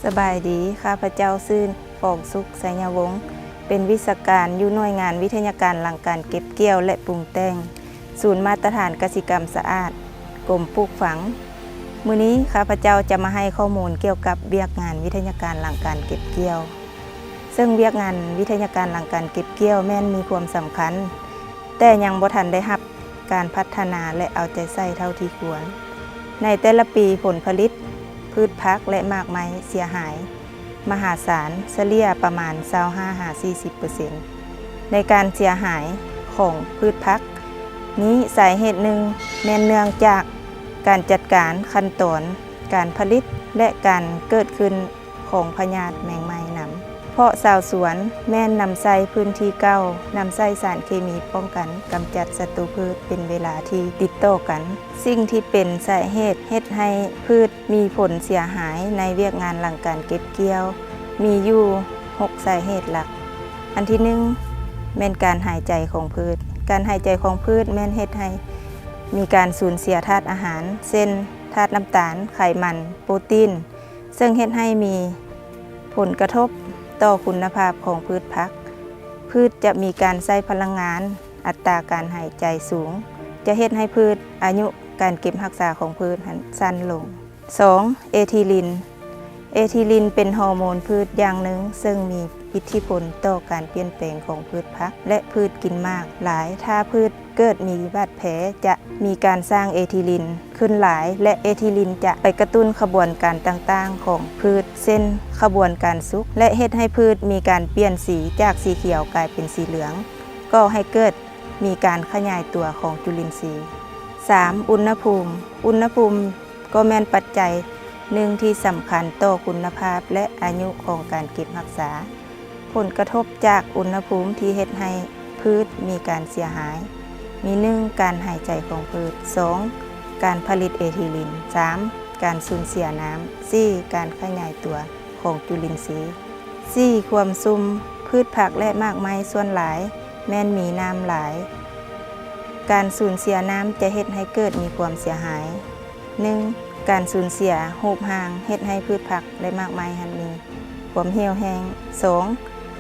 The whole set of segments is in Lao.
ສະບາຍດີ, ຂ້າພະເຈົ້າຊື່ ຟອງສຸກ ໄຊຍະວົງ, ເປັນວິຊາການຢູ່ໜ່ວຍງານວິທະຍາການຫຼັງການເກັບກ່ຽວ ແລະ ປຸງແຕ່ງ ສູນມາດຕະຖານກະສິກຳສະອາດ, ກົມປູກຝັງ. ມື້ນີ້ຂ້າພະເຈົ້າຈະມາໃຫ້ຂໍ້ມູນກ່ຽວກັບວຽກງານວິທະຍາການຫຼັງການເກັບກ່ຽວ. ເຊິ່ງວຽກງານວິທະຍາການຫຼັງການເກັບກ່ຽວແມ່ນມີຄວາມສຳຄັນ, ແຕ່ຍັງບໍ່ທັນໄດ້ຮັບການພັດທະນາ ແລະ ເອົາໃຈໃສ່ເທົ່າທີ່ຄວນ. ໃນແຕ່ລະປີ, ຜົນຜະລິດພືດຜັກ ແລະ ໝາກໄມ້ເສຍຫາຍມະຫາສານ, ສະເລ່ຍປະມານຊາວຫ້າຫາສີ່ສິບເປີເຊັນ ໃນການເສຍຫາຍຂອງພືດຜັກນີ້, ສາເຫດໜຶ່ງແມ່ນເນື່ອງຈາກການຈັດການຂັ້ນຕອນການຜະລິດ ແລະ ການເກີດຂຶ້ນຂອງພະຍາດແມງໄມ້ນຳ, ເພາະຊາວສວນແມ່ນນຳໃຊ້ພື້ນທີ່ເກົ່າ, ນຳໃຊ້ສານເຄມີປ້ອງກັນກຳຈັດສັດຕູພືດເປັນເວລາທີ່ຕິດຕໍ່ກັນ. ສິ່ງທີ່ເປັນສາເຫດເຮັດໃຫ້ພືດ ມີຜົນເສຍຫາຍໃນວຽກງານຫຼັງການເກັບກ່ຽວ ມີຢູ່ຫົກສາເຫດຫຼັກ. ອັນທີໜຶ່ງ ແມ່ນການຫາຍໃຈຂອງພືດ. ການຫາຍໃຈຂອງພືດແມ່ນເຮັດໃຫ້ມີການສູນເສຍທາດອາຫານ ເຊັ່ນ ທາດນ້ຳຕານ, ໄຂມັນ, ໂປຣຕີນ, ເຊິ່ງເຮັດໃຫ້ມີຜົນກະທົບຕໍ່ຄຸນນະພາບຂອງພືດຜັກ. ພືດຈະມີການໃຊ້ພະລັງງານ, ອັດຕາການຫາຍໃຈສູງ ຈະເຮັດໃຫ້ພືດ ອາຍຸການເກັບຮັກສາຂອງພືດຫັ້ນສັ້ນລົງ. ສອງ ເອທິລີນ. ເອທິລີນເປັນຮໍໂມນພືດຢ່າງໜຶ່ງ ເຊິ່ງມີອິດທິພົນຕໍ່ການປ່ຽນແປງຂອງພືດຜັກ ແລະ ພືດກິນໝາກຫຼາຍ. ຖ້າພືດເກີດມີບາດແຜ ຈະມີການສ້າງເອທິລີນຂຶ້ນຫຼາຍ ແລະ ເອທິລີນຈະໄປກະຕຸ້ນຂະບວນການຕ່າງໆຂອງພືດ ເຊັ່ນ ຂະບວນການສຸກ ແລະ ເຮັດໃຫ້ພືດມີການປ່ຽນສີຈາກສີຂຽວກາຍເປັນສີເຫຼືອງ, ກໍ່ໃຫ້ເກີດ ມີການຂະຫຍາຍຕົວຂອງຈຸລິນຊີ. ສາມ ອຸນຫະພູມ. ອຸນຫະພູມກໍແມ່ນປັດໄຈໜຶ່ງທີ່ສຳຄັນຕໍ່ຄຸນນະພາບ ແລະ ອາຍຸຂອງການເກັບຮັກສາ. ຜົນກະທົບຈາກອຸນຫະພູມທີ່ເຮັດໃຫ້ພືດມີການເສຍຫາຍ ມີ ໜຶ່ງ ການຫາຍໃຈຂອງພືດ, ສອງ ການຜະລິດເອທິລີນ, ສາມ ການສູນເສຍນ້ຳ, ສີ່ ການຂະຫຍາຍຕົວ ຂອງຈຸລິນຊີ. ສີ່ ຄວາມຊຸ່ມ. ພືດຜັກ ແລະ ໝາກໄມ້ສ່ວນຫຼາຍແມ່ນມີນ້ຳຫຼາຍ. ການສູນເສຍນ້ຳຈະເຮັດໃຫ້ເກີດມີຄວາມເສຍຫາຍ. ໜຶ່ງ ການສູນເສຍຮູບຮ່າງເຮັດໃຫ້ພືດຜັກ ແລະ ໝາກໄມ້ຫັ້ນມີຄວາມຫ່ຽວແຫ້ງ. ສອງ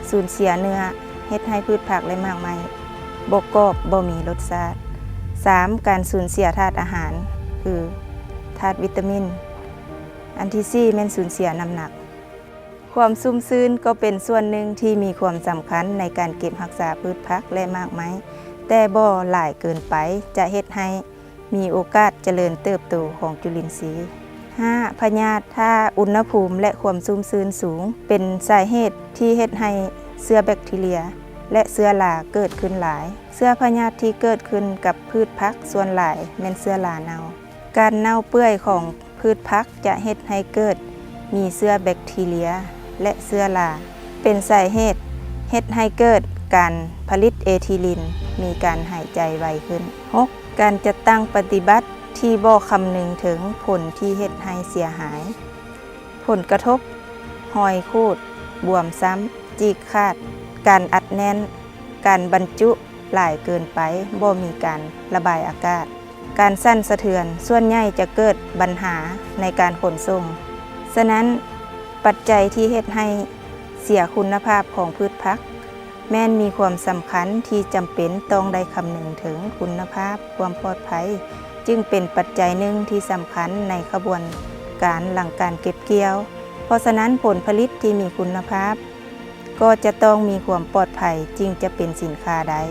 ສູນເສຍເນື້ອ ເຮັດໃຫ້ພືດຜັກ ແລະ ໝາກໄມ້ບໍ່ກອບ, ບໍ່ມີລົດຊາດ. ສາມ ການສູນເສຍທາດອາຫານ ຄື ທາດວິຕາມິນ. ອັນທີສີ່ ແມ່ນສູນເສຍນ້ຳໜັກ. ຄວາມຊຸ່ມຊື່ນກໍເປັນສ່ວນໜຶ່ງທີ່ມີຄວາມສຳຄັນໃນການເກັບຮັກສາພືດຜັກ ແລະ ໝາກໄມ້, ແຕ່ບໍ່ຫຼາຍເກີນໄປ ຈະເຮັດໃຫ້ມີໂອກາດຈະເລີນເຕີບໂຕຂອງຈຸລິນຊີ. ຫ້າ ພະຍາດ. ຖ້າອຸນຫະພູມ ແລະ ຄວາມຊຸ່ມຊື່ນສູງ ເປັນສາເຫດທີ່ເຮັດໃຫ້ເຊື້ອແບັກທີເຣຍ ແລະ ເຊື້ອລາເກີດຂຶ້ນຫຼາຍ. ເຊື້ອພະຍາດທີ່ເກີດຂຶ້ນກັບພືດຜັກສ່ວນຫຼາຍແມ່ນເຊື້ອລາເນົ່າ. ການເນົ່າເປື່ອຍຂອງພືດຜັກຈະເຮັດໃຫ້ເກີດມີເຊື້ອແບັກທີເຣຍ ແລະ ເຊື້ອລາ ເປັນສາເຫດເຮັດໃຫ້ເກີດການຜະລິດເອທິລີນ, ມີການຫາຍໃຈໄວຂຶ້ນ. ຫົກ ການຈັດຕັ້ງປະຕິບັດທີ່ບໍ່ຄຳນຶງເຖິງຜົນທີ່ເຮັດໃຫ້ເສຍຫາຍ. ຜົນກະທົບ, ຮອຍຂູດ, ບວມຊ້ຳ, ຈີກຂາດ, ການອັດແໜ້ນ, ການບັນຈຸຫຼາຍເກີນໄປ, ບໍ່ມີການລະບາຍອາກາດ, ການສັ່ນສະເທືອນ, ສ່ວນໃຫຍ່ຈະເກີດບັນຫາໃນການຂົນສົ່ງ. ສະນັ້ນ, ປັດໄຈທີ່ເຮັດໃຫ້ເສຍຄຸນນະພາບຂອງພືດຜັກ ແມ່ນມີຄວາມສຳຄັນທີ່ຈຳເປັນຕ້ອງໄດ້ຄຳນຶງເຖິງຄຸນນະພາບຄວາມປອດໄພ, ຈຶ່ງເປັນປັດໄຈໜຶ່ງທີ່ສຳຄັນໃນຂະບວນການຫຼັງການເກັບກ່ຽວ. ເພາະສະນັ້ນ, ຜົນຜະລິດທີ່ມີຄຸນນະພາບກໍຈະຕ້ອງມີຄວາມປອດໄພ ຈຶ່ງຈະເປັນສິນຄ້າໄດ້.